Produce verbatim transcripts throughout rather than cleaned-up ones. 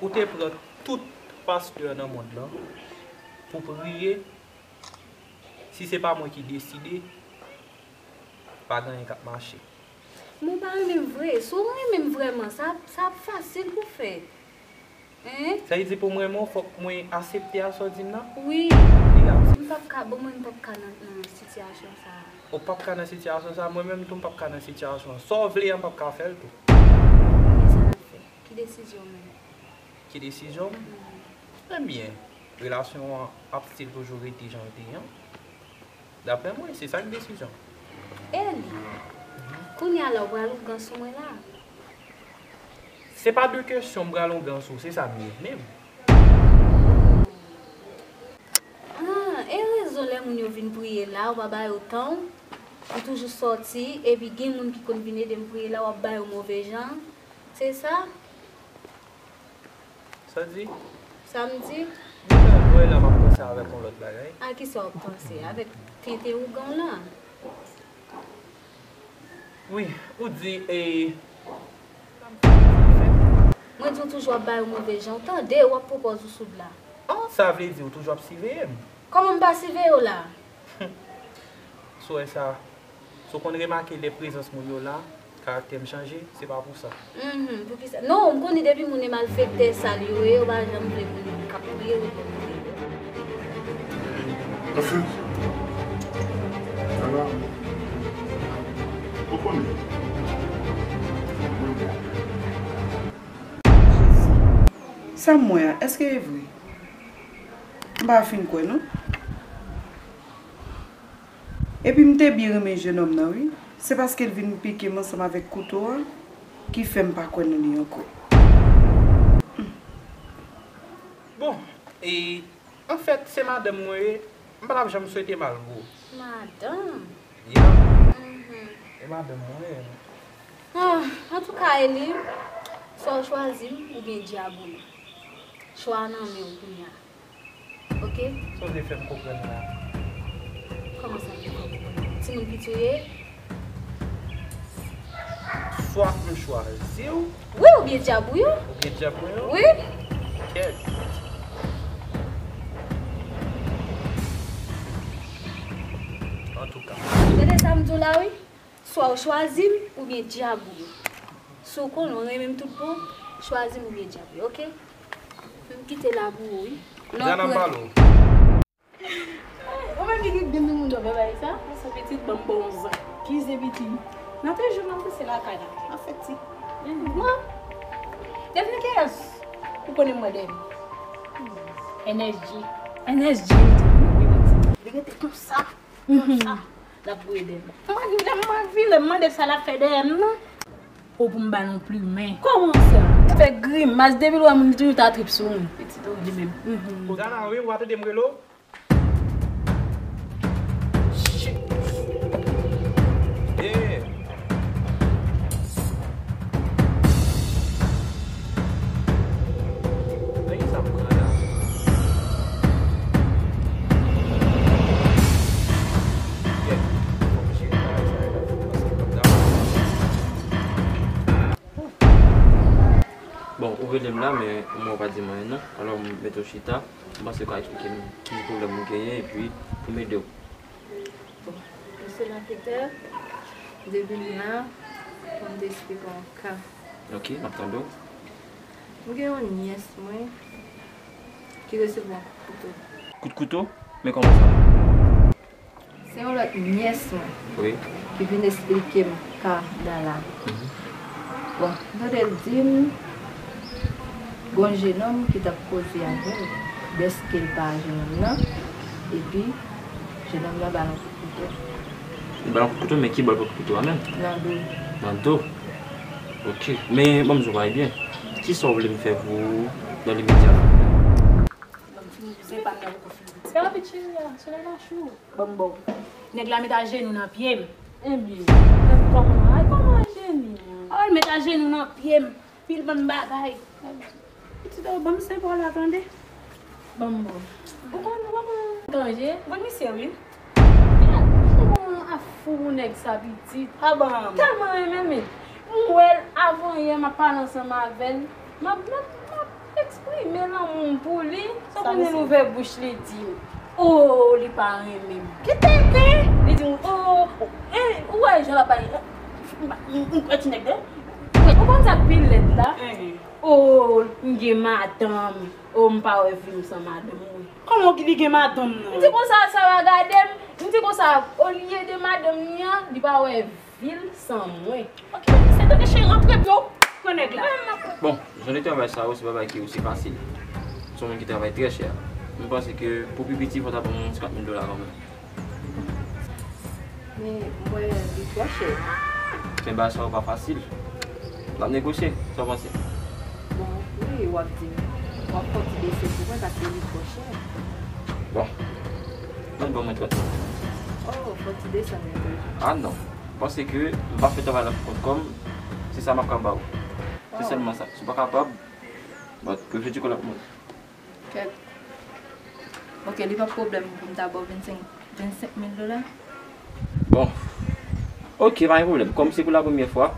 Ou te pran tout pastè nan mond lan pou priye, si se pa mwen ki deside, pa gen anyen k ap mache. Mwen pa renmen m vre. Si w renmen m vrèman, sa, sa ap fasil pou fè. Hein? Sa vle di pou m renmen w, fòk mwen aksepte a sa w di m nan? Wi. Negatif. M p ap ka, bon, mwen, m p ap ka nan, nan sitiyasyon sa a. Ou p ap ka nan sitiyasyon sa a, mwen menm tou, m p ap ka nan sitiyasyon an. Sa w vle an, m p ap ka fè l tou. Men sa n ap fè? Ki desizyon w menm? Ki desizyon m? Mhm. Ebyen, relasyon an ap still toujou rete jan l te ye an. Daprè mwen, se sa k desizyon. Eli, kounye a la, w pral ougan sou mwen la? Se pa de kesyon m pral ougan sou, se sa m ye menm. Ah, e rezon lè moun yo vin priye la, ou pa ba yo tan w, ou toujou sòti, epi gen moun ki konn vin ede m priye la, w ap ba yo move jan. Se sa? Sa di? Sa m di? Depi lè m wè la, m ap panse avèk yon lòt bagay. A ki sa w ap panse? Avèk tenten ougan w lan? Wi, ou di, e, mwen di w toujou ap ba yo move jan. Ou tande, w ap pran pòz ou soud la. Ah, sa vle di ou toujou ap siveye m? Kòman m pa siveye w la? Si w wè sa, si w konn remake lè prezans moun yo la, karaktè m chanje, se pa pou sa. Mhm, poukisa? Non, m konnen depi moun e malfektè sal yo ye, yo pa janm vle moun k ap priye yo. Anfen, ala, ou konnen. Jezi. Sa m wè a, èske e vre? M pa fin kwè, non. Epi m te byen renmen jennonm nan, wi. Se paske l vin pike m ansanm avèk kouto a ki fè m pa kwè nan li ankò. Bon, e, anfèt, se madanm mwen ye, m pa t ap janm swete mal pou ou. Madanm? Ya. Mhm. E madanm mwen ye. Ah, antouka, Eli, swa w chwazi m oubyen dyab ou ye. Chwa a nan men w kounye a. Ok? Sa w vle fè m konprann la? Kòman sa w vle fè m konprann? Timoun piti w ye? Swa m chwazi w. Wi, oubyen dyab ou yo. Oubyen dyab mwen yo? Wi. Kèt. Antouka. Tande sa m di w la, wi. Swa w chwazi m oubyen dyab ou yo. Si w konnen w renmen m tout bon, chwazi m oubyen dyab ou yo, ok? M kite la pou ou, wi. Lè w pran. Ou menm ki gen moun yo bay sa, se pitit ban m bon zan. Ki se pitit? Nan te jou nan pase lakay la. Nan fè ti. Bon. Devni kiyès? Ou konnen mwen dèyè. N S G. N S G, wi, pitit. Li rete konsa. Konsa. L ap voye dèyè m. Mwen, lè m vire, m mande sa l ap fè dèyè m nan. Ou pou m ba l yon plimen. Kòman sa? Fè grimas, depi l wè moun, li toujou ta trip sou moun. Pitit ou li menm. Dana, wi, w a tande m rele w? Shit. Yeah. Nan ki sa m pran la? Yeah. Fòk m jere bagay sa yo, paske m p ap dakò. Bon, ou rele m la, men ou mwen w pa di m anyen non. Alò, m mete w chita. M panse w ka eksplike m ki pwoblèm ou genyen, epi pou m ede w. Bon, mesye lanketè, m te vin la pou m te eksplike w yon ka. Ok, m ap tande w. M gen yon nyès mwen ki resevwa yon kout kouto. Kout kouto? Men kòman sa? Se yon lòt nyès mwen, wi, ki vin eksplike m ka Dana. Mhm. Bon, m tande l di m, gon jennonm ki t ap koze avè l, dèske l pa jennonm nan, epi jennonm nan ba l yon kout kouto. Li ba l yon kout kouto, men ki bò l pran kout kouto a menm? Nan do. Nan do? Ok. Men, ban m di w bagay byen. Kisa w vle m fè pou ou nan limedya la? Ban m fini, se pa nan poko fini. Se rapid, cheri a, solèy la cho. Ban m ba w. Nèg la met ajenou nan pye m. Ebyen, kòman? Ay, kòman ajenou? Ay, met ajenou nan pye m. Pi l ban m bagay. Pitit, ban m senk pa w la, tande. Ban m ba w. Ou konn, ou konn. Tande? Bon, misye, wi. Gad, kòman ap fou pou nèg sa, pitit. A ban m. Tèlman renmen m. M wè l avan yè, m ap pale ansanm avè l. M ap, m ap, m ap Pou li, sa konnen l ouvè bouch li di m, oh, li pa renmen m. Kite, kite. Li di m, oh, eh, ou wè jan l ap pale, m, m, m kwè ti nèg la. Ou konn sa k pi lèd la? Oh, m gen madanm. Oh, m pa wè vi m san madanm mwen. Kòman li gen madanm nan? M di konsa, Sara gade m. M di konsa, olye de madanm li an, li pa wè vi l san mwen. Ok, se tanke cheri rantre pou yo pran nèg la. Bon, jan de travay sa yo, se pa bagay ki osi fasil. Se yon moun ki travay trè chè. M panse ke pou pi piti, fò w ta ban m yon ti kat mil dola kanmenm. Men, m wè li twò chè. Men bagay sa yo pa fasil. N ap negosye, sa w panse? Bon, wi, w ap di m. W ap fè yon ti bese pou mwen paske li twò chè. Bon. Mèt ban mwen trant mil. Oh, fò ti desann yon pe. Ah non. Panse ke m pa fè travay la pou kont kò m, se sa m ap ka ba w. Se sèlman sa. Si w pa kapab, bon, reflechi kò lòt moun. Kèt. Ok, li p ap pwoblèm pou m ta ba w vennsenk, vennsenk mil dola? Bon. Ok, pa gen pwoblèm. Kòm se pou la premyè fwa,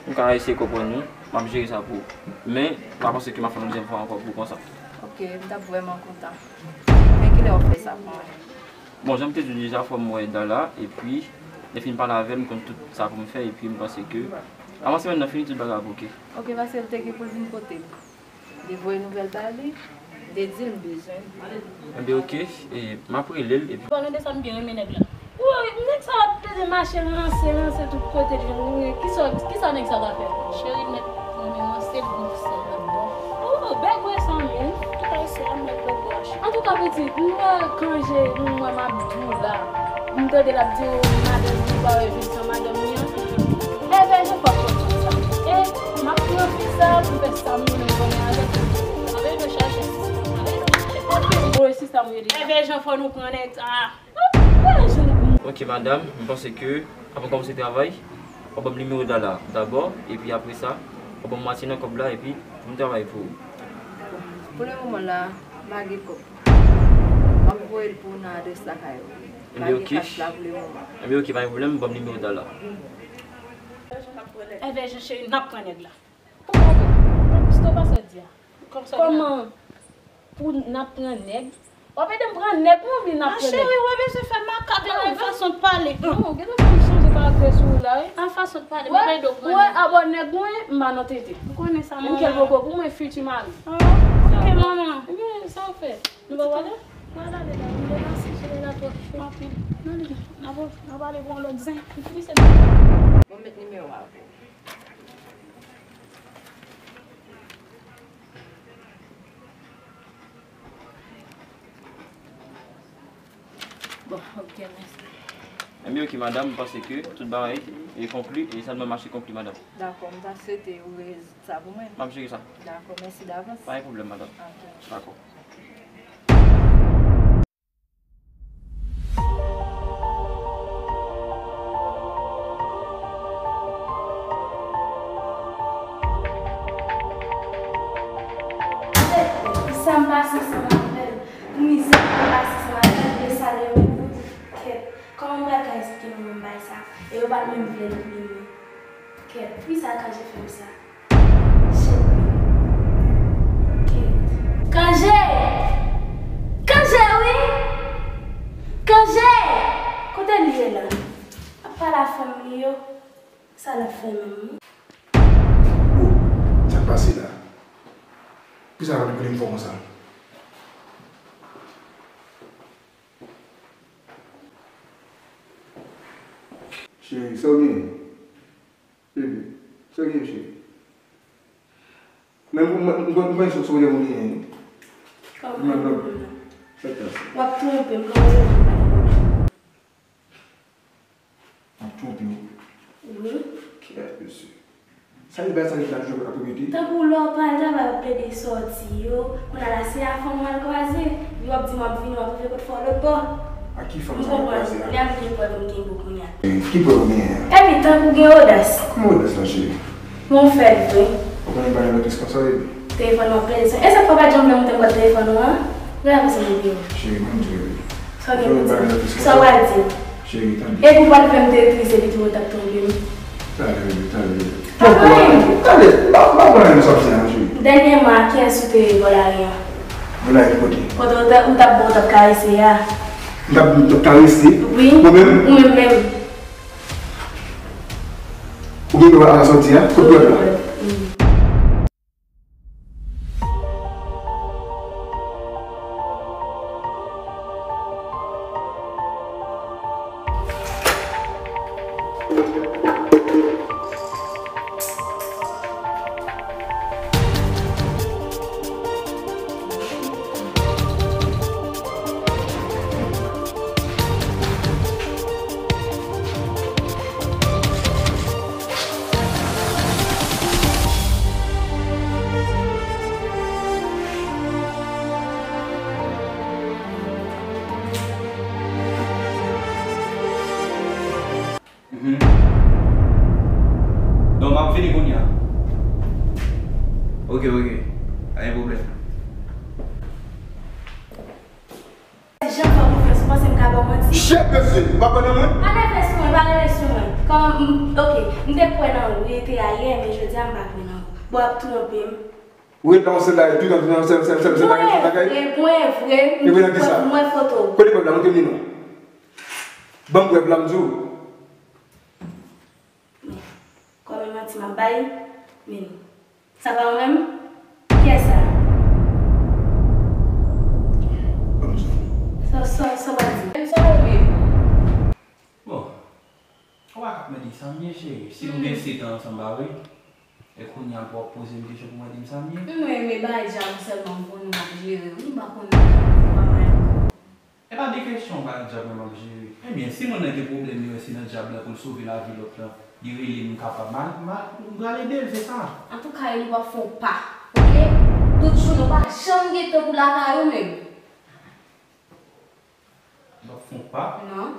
m ka eseye konprann ou, m ap jere sa pou ou. Men, m pa panse ke m ap fè yon dezyèm fwa ankò pou konsa. Ok, m t ap vrèman kontan. Men kilè w ap fè sa pou mwen? Bon, jan m te di w deja, fò m wè Dala, epi, lè fin pale avè l, m konn tout sa pou m fè, epi m panse ke, avan semèn nan fini, tout bagay ap ok. Ok, paske l te gen pou l vin kote m. Li voye nouvèl ba li, m te di l m bezwen l. Enben, ok, e, m ap rele l, epi. Palan de sa, m byen renmen nèg la. Woy, nèg sa ap plede mache, ranse, ranse tout kote, li jwenn moun. Kisa, kisa nèg sa ka fè? Cheri, nèg mwen, men ranse l gon ti sèl nan bò. Oh, bègwè sa menm. Antouka, se a mwen bègwè a, cheri. Antouka, pitit, m wè kanje, m wè m ap di w la. M tande l ap di w, madanm li pa wè vi l san madanm li an. Èvè, jan fò konn sa. E, m ap pran fi sa pou fè sa m renmen konnen avèk li. Anben, nou chache sista. Anben, nou chache. Kote m voye sista m rele? Èvè, jan fò nou pran nèg sa. Ok, madanm, m panse ke, avan w kòmanse travay, w ap ban m nimewo Dala dabò, epi apre sa, w ap ban m mwatye nan kòb la, epi pou m travay pou ou. Pou le moman la, m pa gen kòb. M ap voye l pou ou nan adrès lakay ou. M pa gen kach la pou le moman. Enben, ok, pa gen pwoblèm, ban m nimewo Dala. Èvè, Jan cheri, n ap pran nèg la. Kòman? Kòman? Kòman? Pou n ap pran nèg? W ap ede m pran nèg pou w vin ap pran nèg. Ah, cheri, w bezwen fè makak la, nan fason w pale. Non, gen lè moun chanje karaktè sou ou la, wi. Nan fason w pale, m ap ede w pran nèg. Ou wè, abò nèg mwen, m pa nan tete. M konnen sa, manman. M kè l poko pou mwen, fiti mari. Ah, ok, manman. Ebyen, sa w fè? Nou pa pale? Mwen ale la, m deplase, soulèy la twò cho. Anpil. N ale, n ap, n ap pale pou yon lòt zen. Bon, met nimewo a pou ou. Bon, ok, mèsi. Enben, ok, madanm, m panse ke tout bagay e konkli, e sa dwe mache konkli, madanm. Dakò, m ta swete ou reyalize sa pou mwen. M ap jere sa. Dakò, mèsi davans. Pa gen pwoblèm, madanm. Ok. Dakò. Sa m pase san m avè l, pou mizè m pase san m avè l, pou salè yo pou kèt. Kòman m pral ka esplike moun bay sa? E yo pa t menm vle l pou li menm. Kèt, poukisa Kanje fè m sa? Kanje! Kanje wi! Kanje! Kote l ye la? Ap pale a fanm li yo. Sa l ap fè menm wi? Oh, sa k pase la? Poukisa l ap koule m fò konsa? Cheri, sa w genyen? Bebe, sa w genyen, cheri? Men m, m, m, m konn se, se pwoblèm ou genyen, wi. Kòman pwoblèm nan? Sa k pase? W ap twonpe m, kòman se pwoblèm? M ap twonpe w? Wi. Kèt, mesye. Sa ki bèl sa ki la toujou ap repete? Tankou lè w pral travay, w ap plede sòti yo. Kounye a la, se a fanm w al kwaze. Yo ap di m w ap vini, w ap rive kot fè w lòt bò. A ki fanm sa w al kwaze a? M konprann. Lè m gen prèv m gen pou kounye a. Ki prèv ou genyen an? Epi tankou gen odas. Kòman odas la, cheri? Bon, fè l vre. Ou konnen bagay lòt konsa, epi? Telefòn nan plezi. E sa fò pa janm vle montre m kòd telefòn ou an? Gade sa m gen. Cheri, ban m di w, bebe. Sa w gen pou di m? Sa w pral di m? Cheri, tande. Epi w pral fè m te tris epi tou w t ap twonpe m. Tande, bebe, tande. Tande, m pa, m pa konn sa w di a, cheri. Dènyèman, a kiyès ou te vòlè a? Vwala, ki kote? Kote ou t ap, ou t ap karese a. M t ap, m t ap karese? Wi. Mwen menm? Ou menm menm. Ou gen dwa al sòti a? Kot bwèt la? Wi. Mhm. Non, m ap vini kounye a. Ok, ok. Pa gen pwoblèm. Jan fè konfyans, ou panse m ka ba w manti? Shit, mesye, ou pa kwè nan mwen? Pa nève sou mwen, pa nève sou mwen. Kòman, m, ok, m te kwè nan ou, ou te ayè, men jodi a m pa kwè nan ou. Bon, w ap twonpe m. Ou ret la, yon sèl la, toutan, toutan, sèl, sèl, sèl, sèl bagay, sèl bagay. Mwen vre, mwen vre, m kwè, m wè foto w. Kote prèv la, montre m li non. Ban m prèv la, m di w. Men, kòman manti m ap bay? Men, sa pa ou menm? Kiyès sa? Sa, sa, sa w ap di? Sa w ap di? Bon, ou pa ka ap mande sa m ye, cheri. Si nou gen sèt an ansanm, pa vre? E kounye a pou w ap poze m kesyon pou mande m sa m ye? M renmen bay djab sèlman pou nou ap jere, wi, m pa konn, m pa konn. E pa de kesyon bay djab mwen m ap jere. Ebyen, si moun nan gen pwoblèm, li wè se nan djab la pou l sove lavi lòt lan, li rele m, m kapab, m a, m a, m pral ede l, se sa. Antouka, Eli, w ap fè yon pa, oke? Tout jounen, w pa janm gen tan pou lakay ou menm. W ap fè yon pa? Non.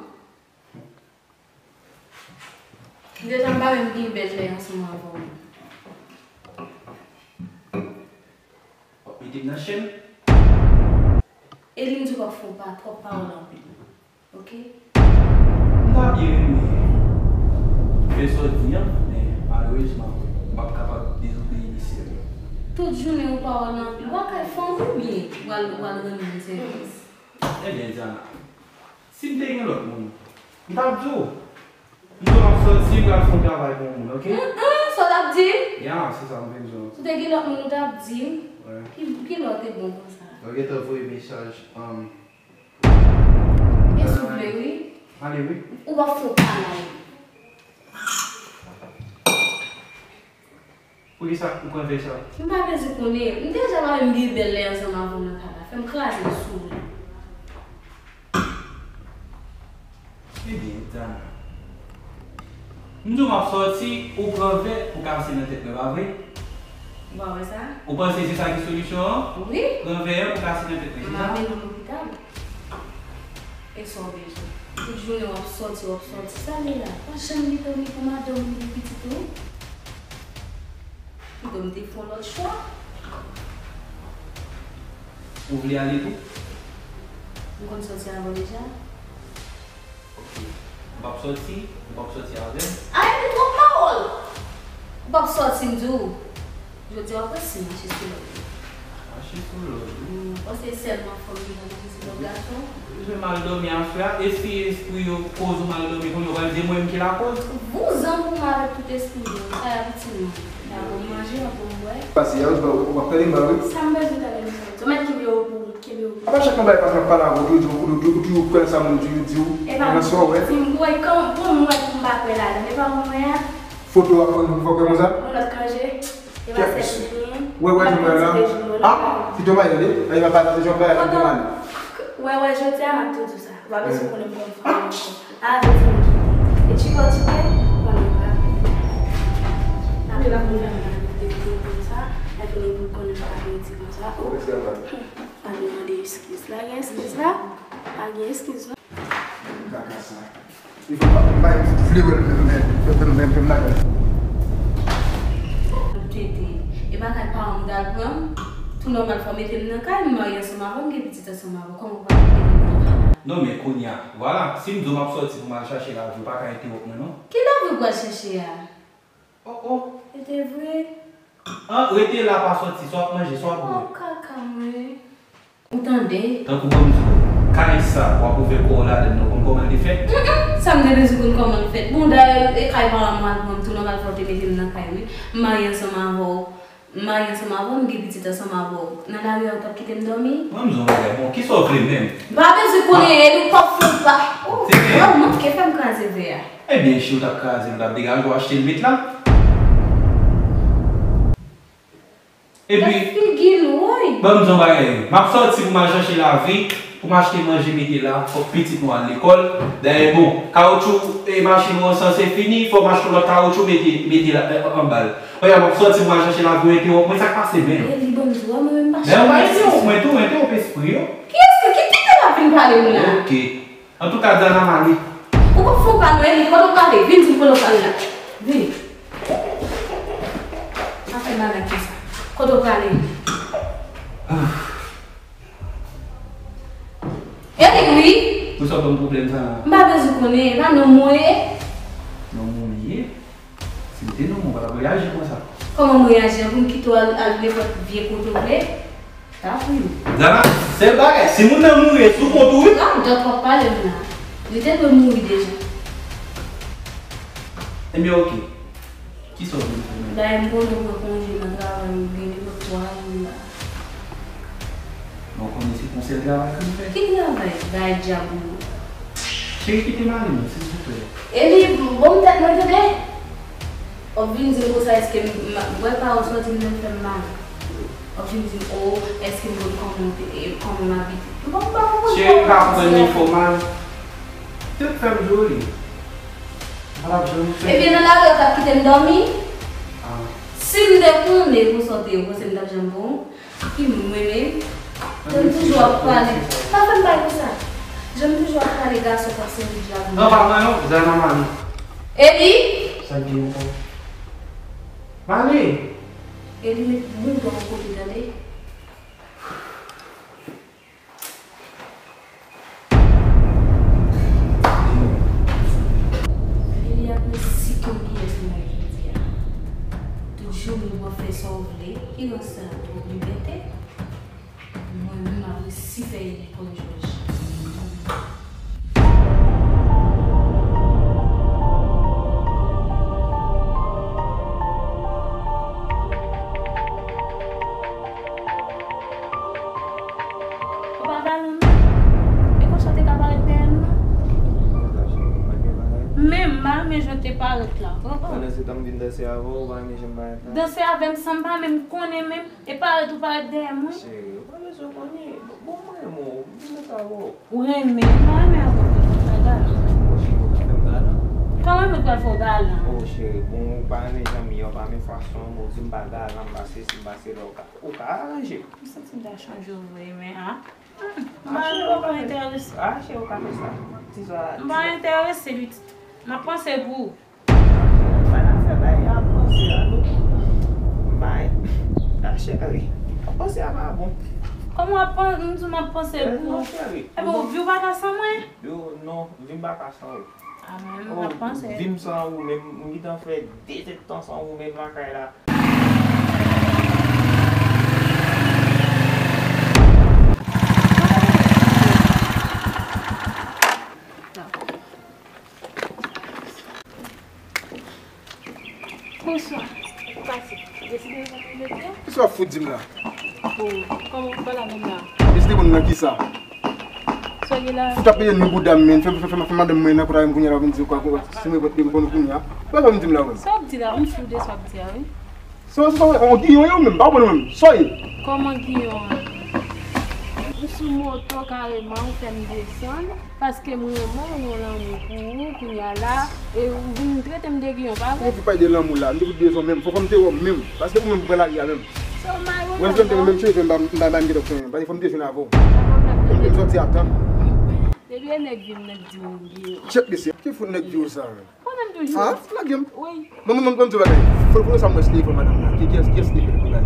Deja m pa menm gen bèl lè ansanm avè w. W ap mete m nan chèn? Eli, m di w w ap fè yon pa, twòp pawòl anpil. Oke? M ta byen renmen fè sa w di an, men malerezman, m p ap kapab dezobeyi mesye yo. Tout jounen yon pawòl anpil. W ap kay fanm ou byen w al, w al rann moun sèvis? Ebyen, Diana, si m te gen lòt moun, m t ap di w. M di w m ap sòti, m pral fè yon travay pou yon moun, oke? Hum, hum, sa w t ap di? Ya, se sa m vin di w. Si w te gen lòt moun, ou t ap di m. Wi. Ki, ki lè w te bon konsa? Mwen gentan voye mesaj, um, e si w vle, wi. Ale, wi. Ou p ap fè yon pa la, wi. Poukisa ou pran vè sa? M pa bezwen konnen. M deja pa menm gen bèl lè ansanm avè w nan kay la. Fè m kraze l sou ou. Ebyen, Dana. M di w m ap sòti, ou pran vè pou kase nan tèt mwen, pa vre? Ou pa wè sa? Ou panse se sa ki solisyon an? Wi. Pran vè an pou kase nan tèt mwen, se sa? M ap mennen w lopital. E sa w bezwen? Tout jounen w ap sòti, w ap sòti. Sa l ye la? Pa janm gen tan ni pou madanm ou ni pou pitit ou? Kite m te fè yon lòt chwa. Ou vle ale tou? M konn sòti avè w deja. Ok. Ou p ap sòti? Ou p ap sòti avè m? Ay, li twòp pawòl! Ou p ap sòti, m di w. Jodi a, w ap wè si m mache sou lòd ou. Mache sou lòd ou? Wi, ou panse se sèlman fanm ki konn mache sou lòd gason? Ou bezwen mal dòmi aswè a? E si espri yo koz ou mal dòmi, kounye a w pral di e mwen menm ki lakòz? Vouzan pou mwen avèk tout espri yo. Sa y ap itil mwen. Y ap ban m manje, y ap ban m bwè. Pase a, ou p ap tande m, ba wi. Sa m bezwen tande m sa. Ou mèt kenbe yo pou ou, kenbe yo pou ou. Apa chak yon bagay pase m ap pale avè w, ou toujou, ou toujou, ou toujou kwè nan sa moun di, di w, nan sa w wè. E pa mwen, si m wè, kòman pou mwen, pou m pa kwè ladan l, e pa mwen wè a. Foto a, fò, fò kwè konsa? Yon lòt kanje. E pa sèl li genyen. Wè, wè, jodi a la. Ah, se Thomas, tande. Ay, pa pataje yon bagay pou Thomas. Wè, wè, jodi a, m ap tou di w sa. Ou pa bezwen konnen m konn fanm ankò. Avèti m kite. E tchipò tchipè, konnen pa. Apre la pou fè m de konsa, lè fini pou konnen pa vin di konsa. Oh. Pa vin mande eskiz. La gen eskiz la? Pa gen eskiz non. Kaka sa. Li fè m pa, m pa vle wè l menm, menm, menm, menm, menm, menm. Tete, e pa kay paran m t al pran m? Tou nòmal fò w mete m nan kay, m marye ansanm avè w, m gen pitit ansanm avè w, kòman w pa mete m nan kay la? Non, men kounye a, vwala, si m di w m ap sòti pou m al chache lavi, w pa ka entèwonp mwen, non. Ki lavi w pral chache a? Oh, oh. E te vre? An, rete la, pa sòti, sa w ap manje, sa w ap bwè. Oh, kaka mwen. Tankou ban m di w, kay sa, w ap ouvè kò w ladan l, ou konn kòman l te fèt? Mm, mm, sa m te bezwen konn kòman l fèt. Bon, dayè, e kay paran m, mwen ak manman m tou, nòmal fò w te mete m nan kay, wi. M marye ansanm avè w. M marye ansanm avè w, m gen pitit ansanm avè w. Nan lari a, ou t ap kite m dòmi? Ban m di w yon bagay, bon, kisa w vle menm? M pa bezwen konnen, e nou p ap fè pa. Oh, se byen. Ou manke fè m kraze vè a. Ebyen, si w t ap kraze l, ou t ap degaje w achte lwit la. Epi, gad figi l, woy! Ban m di w yon bagay, m ap sòti pou m al chache lavi, pou m achte manje mete la, fòk pitit nou al lekòl. Dayè, bon, kawotchou e machin nou an sanse fini, fò m achte yon lòt kawotchou mete, mete la, e, anba l. Oya, m ap sòti pou m al chache lavi, w entewòp mwen, sa k pase menm? E li ban m di w, mwen menm m pa chèche. Men w pa entewòp mwen tou, entewòp espri yo. Ki espri? Ki, ki tenten w ap vin pale m la? Ok. Antouka, Zana, m ale. Ou p ap fè yon pa non, Eli, kote w prale? Vin di m kote w prale la. Vini. Pa fè bagay konsa. Kote w prale? Eli, wi. Poukisa w ban m pwoblèm sa a? M pa bezwen konnen, e pa nonm ou ye? Nonm ou m ye? Si m te nonm ou, m pa t ap reyaji konsa. Kòman m reyaji an pou m kite w al, al nenpòt vye kote w vle? T ap wi. Zana, sèl bagay, si moun nan mouri, e sou kont ou, wi. Radòt w ap pale m la. Li te dwe mouri deja. Ebyen, oke. Kisa w vle m fè menm? Dayè, m konnen w pran konje nan travay ou, gen nenpòt twa jou la. Men w konnen se pa yon sèl travay ke m fè. Ki travay? Bay dyab ou yo. Cheri, kite m ale, non, silvouplè. Eli, bon tèt mwen, tande. W ap vin di m konsa, èske m, m, m wè pa w sòti m menm fè m mal. W ap vin di m, o, èske m konn kòman w te, e, kòman m abite. M pa, m pa konprann sa w ap di a. Cheri, m pa konprann li fè w mal. Tèt fè m joli. M pa t ap janm fè. Ebyen, nan lari a, w t ap kite m dòmi? Ah. Si m te konnen konsa w te ye, w panse m t ap janm pran w? Ki moun, mwen menm? Jan m toujou ap pale. Pa fè m pale konsa. Jan m toujou ap pale, gason k ap sèvi dyab. Non, pa mwen non, Zana, m ale. Eli! Sa k gen ankò? M ale. Eli, met boul pa yon kote, tande? Eli ap resi konbyen jodi a. Tout jounen w ap fè sa w vle, kilès sa twòp libète. Mwen menm m ap resi fè Eli kòm jòj. Ou pa galan menm. E konsa w te ka parèt dèyè m nan? Konsa, cheri, ou pa gen bagay? Men m pa renmen jan w te parèt la. Oh, oh. Pandan se tan m vin danse avè w, ou pa renmen jan m parèt la? Danse avè m san m pa menm konnen menm. E parèt ou parèt dèyè mwen? Cheri, ou pa bezwen konnen. Bon, mwen renmen w, m vin danse avè w. Ou renmen? M pa renmen avè w, m pa galan. Oh, cheri, ou ka fè m galan? Kòman mwen pral fè w galan? Oh, cheri, bon, ou pa renmen jan m ye, ou pa renmen fason m, ou di m pa galan, m pa sesi, m pa sela, ou ka, ou ka aranje. M santi m ta chanje w vre, men, a. Hmm, m pa, m pa enterese. Ah, cheri, ou ka fè sa. Ti zwa, m pa enterese, pitit. M ap panse pou ou. Pa nan fè bagay, ap panse a, nou. M pa, ah, cheri, ap panse a pa bon. Kòman w ap pan-, m di w m ap panse pou ou? Eh, non, cheri. Ebyen, ou vi w pa ka san mwen? Yo, non, vi m pa ka san ou. Ah, mwen menm, m ap panse. Oh, vi m san ou menm, m gentan fè de zèdtan san ou menm lakay la. Bonswa. Ou pase. Deside reponn mwen jodi a? Kisa w ap fout di m la? Oh, kòman w fè la menm la? Deside reponn mwen nan kisa? Sa w gen la? Fout ap peye nou bouda m, men. Fè, fè, fè, fè madanm mwen nan kòt avè m kounye a la, w vin di kwa, kwa, si mwen pot de reponn ou kounye a. Kisa w ap di m la, wè? Sa w ap di la? M fou de sa w ap di a, wi. Sa, sa, sa, on giyon ye ou menm, pa konprann ou menm. Sa w ye? Kòman giyon an? M sou moto kareman, ou fè m desann. Paske m renmen w, m gen lanmou pou ou, kounye a la, e ou vin trete m de giyon, pa vre? Ou vin pale de lanmou la, m te fout bezwen w menm, fò, fò m te wè w menm, paske ou menm ou pran lari a menm. Sa w mare w la, non? Ou menm te menm cheve m pa, m pa, m pa, m gentan pran, paske fò m te jwenn avè w. Ou menm sòti a tan. Depi e nèg vin, nèg di w m gen. Tchèk mesye, ki fout nèg di w sa menm? Ou menm toujou. Ah, lage m. Wi. Bon, bon, bon, bon, di w bagay. Fò, fò sa m wè si telefòn madanm nan. Ki, ki, ki, ki telefòn bagay?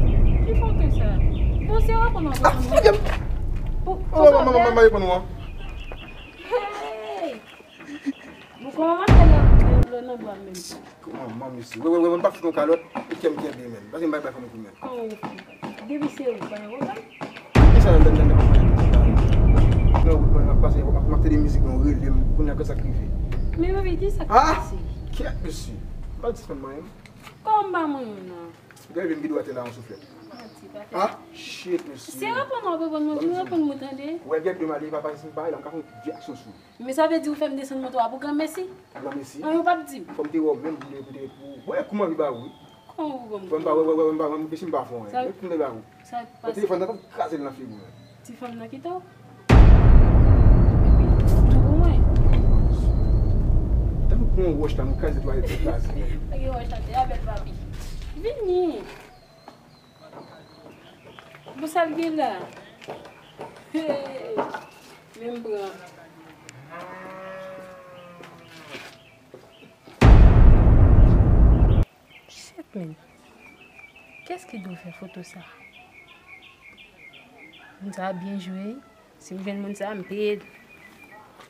Ki foto sa? Bon, se w konn wè. Ah, lage m. Oh, oh, oh, oh, oh, oh. Hey! Bon, kòman w ap fè nan, nan, nan, nan bwa m menm? Kòman, manmi si? Wè, wè, wè, wè, m pa fout yon kalòt, e kè m kenbe, menm. Paske m pa bay fanm kou, menm. Kòman w fè? Depi se ou, pa gen pwoblèm. Ki sa nan, nan, nan, nan, nan, nan? Nan wout mwen, m ap pase, m ap, m ap tande mizik, nou rele m, kounye a, kisa k rive? Men papi, kisa k pase? Kyèt, mesye. M pa disponn mwen menm. Kòman m pa manyen w nan? Gade vin videyo atè la, yon souflèt. Manti, pa fè sa. Ah, shit, mesye. Se reponn w ap reponn mwen, vin reponn mwen, tande. Wè, gèt de m ale, papa, si m pa ale, m ka fè yon vye aksyon sou ou. Men sa vle di ou fè m desann moto a pou granmesi? Pou granmesi? Anyen ou p ap di m? Fò m te wè w menm pou te, pou te, pou, wè, kouman li ba ou, wi. Kòman ou ban m? Wè, m pa, wè, wè, wè, m pa, m pa, m pa fè anyen. Sa, men kounye ba ou. Sa pase? Telefòn nan, t ap kraze l nan figi w. Ti fanm nan kite w? Epi, tou pou mwen. Tankou pran yon wòch la, nou kraze twalèt la kraze. Pa gen wòch atè a, bèl papi. Vini. Bon, sa l gen la? Hey, men m pran. Shit, man. Kès ki dwe fè foto sa? Moun sa a byen jwe. Si m jwenn moun sa a, m peye l.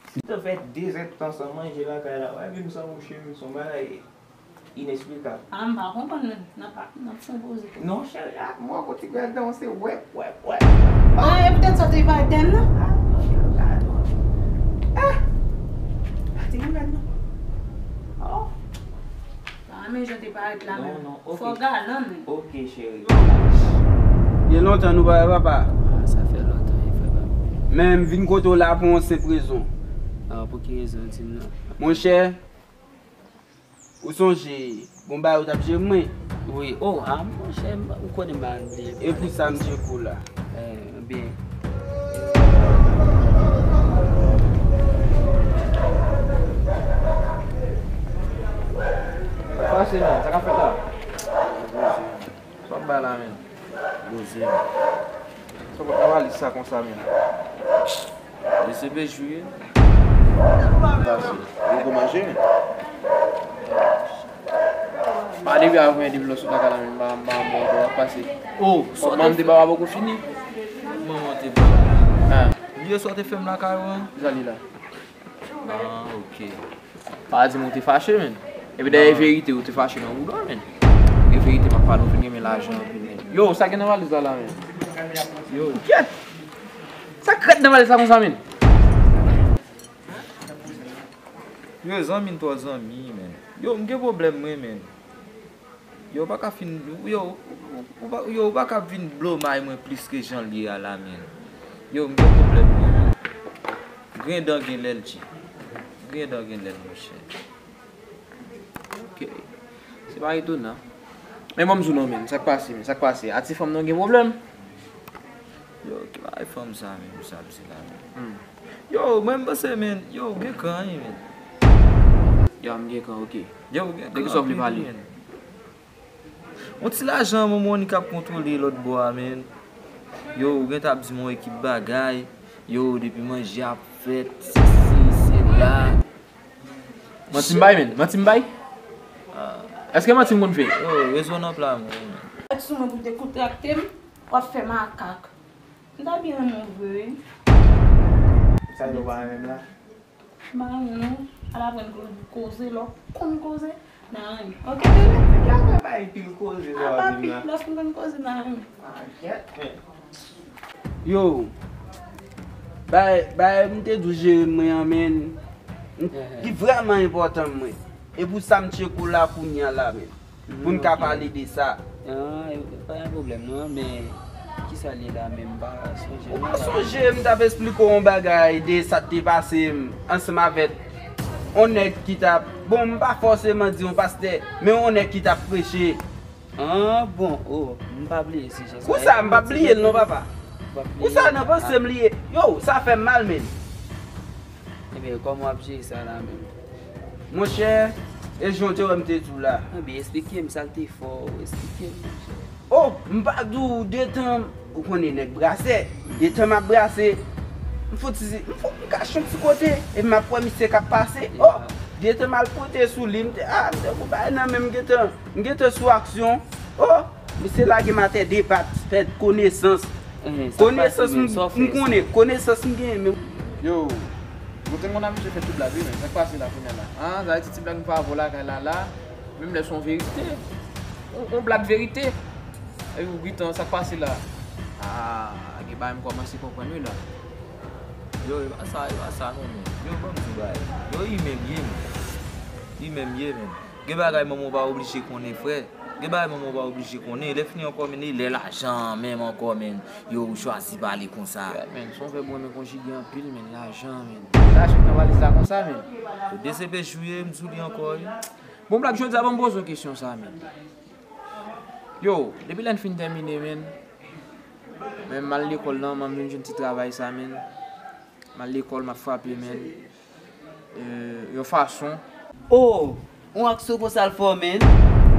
Si te fè de zèdtan san manje lakay la, w a vin san mouche, se yon bagay inesplikab. Ah, m pa konprann, men. N ap, n ap fè poze. Non, cheri, a, mwen, kote gad nan, se wèp, wèp, wèp. Ah, e poutèt sa w te parèt dèyè m nan? Ah, non, cheri, gad non. Ah! Ti moun gad non. Oh. Pa renmen jan w te parèt la menm. Non, non, ok. Fò galan menm. Ok, cheri. Gen lontan nou pa wè papa. Ah, sa fè lontan, wi, frè pa m. Men m vin kote w la pou yon senp rezon. Ah, pou ki rezon, di m non? Monchè, ou sonje bon bagay ou t ap jere mwen? Wi, oh, ah, monchè, ou konnen m pa bliye. E pou sa m tcheke w la. Eh, byen. Sa k pase, man? Sa k ap fèt la? Sa w ap bay la, man? Poze, man. Sa w ap bay valiz sa konsa, man? Li se bejou ye. Pase. Ou poko manje, men. Pa depi avwen depi lò sot lakay la menm, m pa, m pa bon, bon, pase. Oh, manman m te ba w a poko fini. Manman te ba w. Ah. Bliye sa w te fè m lakay ou an? Jan li la. Ah, ok. Pa di m ou te fache, men. Epi dèyè verite, ou te fache nan bouda, men. E verite, m ap pale, ou vin renmen lajan anpil, men. Yo, sa gen nan valiz la, la, men? Yo. Kyèt! Sa k ret nan valiz la konsa, men? Yo, zanmi n twò zanmi, men. Yo, m gen pwoblèm, mwen, men. Yo, ou pa ka fin, yo, ou, ou pa, yo, ou pa ka vin blomay mwen plis ke jan l ye a la, men. Yo, m gen pwoblèm, men. Grendan gen lè l, G. Grendan gen lè l, monchè. Ok. Se pa etonan. Men ban m di w non, men. Sa k pase, men? Sa k pase? A ti fanm nan gen pwoblèm? Yo, ki bagay fanm sa menm, sa, misye la menm? Hmm. Yo, mwen, m panse, men, yo, ou gen kan, wi, men. Yo, m gen kan, ok. Yo, ou gen kan. De kisa w vle pale? Yon ti lajan, Momonik ap kontwole lòt bò a, men. Yo, ou gentan ap di m yon ekip bagay. Yo, depi manje ap fèt, sesi, sela. Manti m bay, men. Manti m bay? Ah. Èske manti m konn fè? Yo, rezo nan pla, mwen, men. Sou mwen pou te kontrakte m, w ap fè makak. M ta byen renmen w vre, wi. Sa nou pa renmen la? M pa renmen w non. Al aprann ko-, koze, lè w konn koze, n a renmen. Ok, bebe? Ki afè bay pil koze sa w ap di m la? Apa pil, lòske m konn koze, n a renmen. Ah, kèt, men. Yo, bay, bay, m te di w jere mwen an, men, m, li vrèman enpòtan mwen. E pou sa m tcheke w la kounye a la, men. Pou n ka pale de sa. Ah, e, pa gen pwoblèm non, men kisa l ye la menm? M pa sonje. Ou pa sonje, m t ap esplike w yon bagay de sa k te pase m ansanm avèk yon nèg ki t ap, bon, m pa fòseman di yon pastè, men yon nèg ki t ap preche. Ah, bon, oh, m pa bliye sijè sa. Kousa, m pa bliye l non, papa. Ou pa bliye. Kousa nan panse m li ye? Yo, sa fè m mal, men. Ebyen, kòman w ap jere sa la menm? Monchè, e jan w te wè m te di w la. Ebyen, esplike m sa k te fè w, esplike m, monchè. Oh, m pa di w detan, ou konnen nèg brasè, detan m ap brase, m fouti, m fou, m kache yon ti kote, epi m ap wè misye k ap pase. Oh, detan m al pote sou li, m te, ah, m te gon bagay nan men m, m gentan, m gentan sou aksyon. Oh, misye lage m atè de pat, fè konesans. Konesans m, m konnen, konesans m genyen, men. Yo, mwen te konn abitye fè ti blag, wi, men sa k pase la kounye a la? Ah, sa vle di ti blag m fè avè w lakay la, la, menm lè se yon verite. Yon, yon blag verite. Epi w gentan, sa k pase la? Ah, gen bagay m kòmanse konprann, wi, la. Yo, e pa sa, e pa sa non, men. Yo, ban m di w bagay. Yo, li menm ye, men. Li menm ye, men. Gen bagay manman w pa oblije konnen, frè. Gen bagay manman w pa oblije konnen. Lè fini ankò, men, lè lajan menm ankò, men. Yo, ou chwazi pale konsa. Yeah, men, se yon vèb mwen renmen konjige anpil, men, lajan, men. Lajan nan valiz la konsa, men. Yo, D C P Jou ye, m sou li ankò, wi. Bon, Black, jodi a, ban m poze w kesyon sa, men. Yo, depi lè n fin tèmine, men, men m al lekòl lan, m vin jwenn ti travay sa, men. M al lekòl, m ap frape, men. Eh, yon fason. Oh, yon aksyon konsa l fè w, men.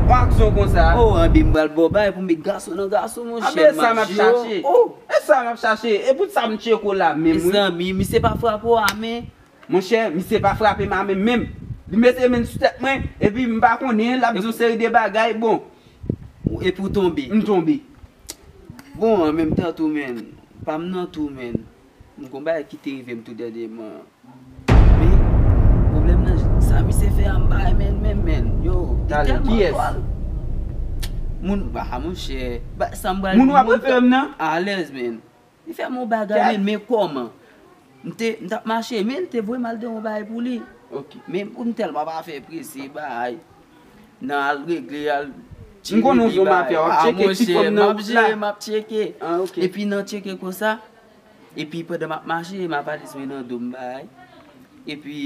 Yon aksyon konsa? Oh, anben m pral ba w bagay pou met gason nan gason, monchè. Anben, sa m ap chache. Oh, e sa m ap chache. E pou sa m tcheke w la menm, wi. Mezanmi, misye pa frape w a men. Monchè, misye pa frape m a men menm. Li mete men sou tèt mwen, epi m pa konnen, l ap di yon seri de bagay, bon. Epi w tonbe. M tonbe. Bon, an menm tan tou, men, pa m nan tou, men. M gon bagay ki te rive m tou dènyèman. Men, pwoblèm nan, sa misye fè a, m pa renmen l menm, men. Yo, li tèlman dwòl. Moun, ba, monchè, ba, sa m pral di moun w ap refere m nan? Alèz, men. Li fè m yon bagay, men, men kòman? M te, m t ap mache, men li te voye m al de yon bagay pou li. Ok. Men pou m tèlman pa fè prese, bay. Nan al regle, al tire. M konnen w se yon mafya, w ap tcheke ti fanm nan wout la. M ap jere, m ap tcheke. Ah, ok. Epi nan tcheke konsa, epi pandan m ap mache, m ap valiz mwen nan do m, bay. Epi,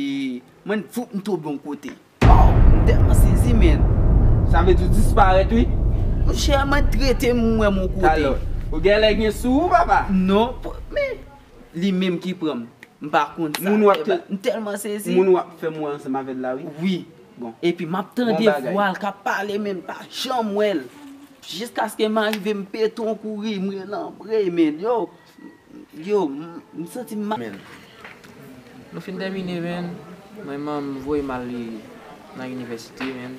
mwen, foup, m tonbe yon kote. Oh, m tèlman sezi, men. Sa vle di w disparèt, wi. Monchè, mwen trete m, m wè m yon kote. Talò, ou genlè gen sou ou, papa? Non, p-, men, li menm ki pran m. M pa konn sa. Moun w ap, m tèlman sezi. Moun w ap fè m wè ansanm avè l la, wi. Wi. Bon. Epi m ap tande vwa l k ap pale, men m pa janm wè l. Jiskaske m arive, m pete yon kouri, m rele anbre, men. Yo, Yo, m, m santi m ma-, men. Nou fin tèmine, men. Mwen, manman m voye m al nan inivèsite, men.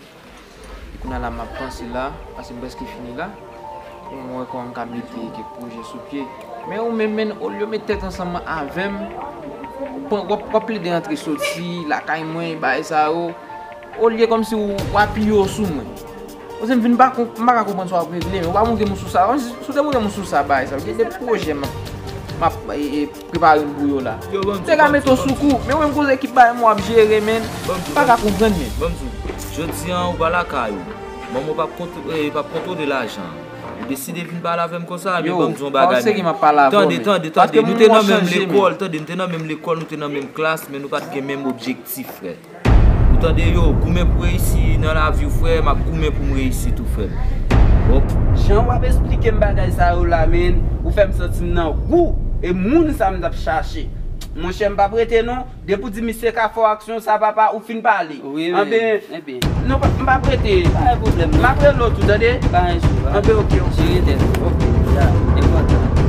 Kounye a la, m ap panse la, paske m prèske fini la. Pou mwen wè kòman m ka mete kèk pwojè sou pye. Men ou menm, men, olye w met tèt ansanm avè m, w ap, w ap plede antre soti lakay mwen, bagay sa yo. Olye kòmsi w, w apiye w sou mwen. Koze m vin pa konp-, m pa ka konprann sa w ap regle, men w pa montre m sou sa. Si w te montre m sou sa, bagay sa, gen de pwojè m ap, m ap, e, e, prepare m pou yo la. Yo, ban m di w, ban m di w, ban m di w. M te ka mete w sou kou, men ou menm koze ki bagay mwen w ap jere, men. M pa ka konprann, men. Ban m di w, jodi a, ou pa lakay ou. Manman w p ap kontwo-, e, p ap kontwole lajan. Ou deside vin pale avè m konsa, men ban m di w yon bagay, men. Tande, tande, tande, nou te nan menm lekòl, tande, nou te nan menm klas, men nou pa t gen menm objektif, frè. Ou tande, yo, goumen pou reyisi nan lavi w, frè, m ap goumen pou m reyisi tou, frè m. Bon. Jan w ap esplike m bagay sa yo la, men, ou fè m santi m nan gou, e moun sa m t ap chache. Monchè, m p ap rete non. Depi w di misye ka fè w aksyon sa, papa, ou fin pale. Wi, wi. Anben, non, pa, m p ap rete. Pa gen pwoblèm, non. M ap rele w tou, tande? Pa gen sou, pa. Anben, oke, oke. Jere tèt ou. Oke. Ya, enpòtan.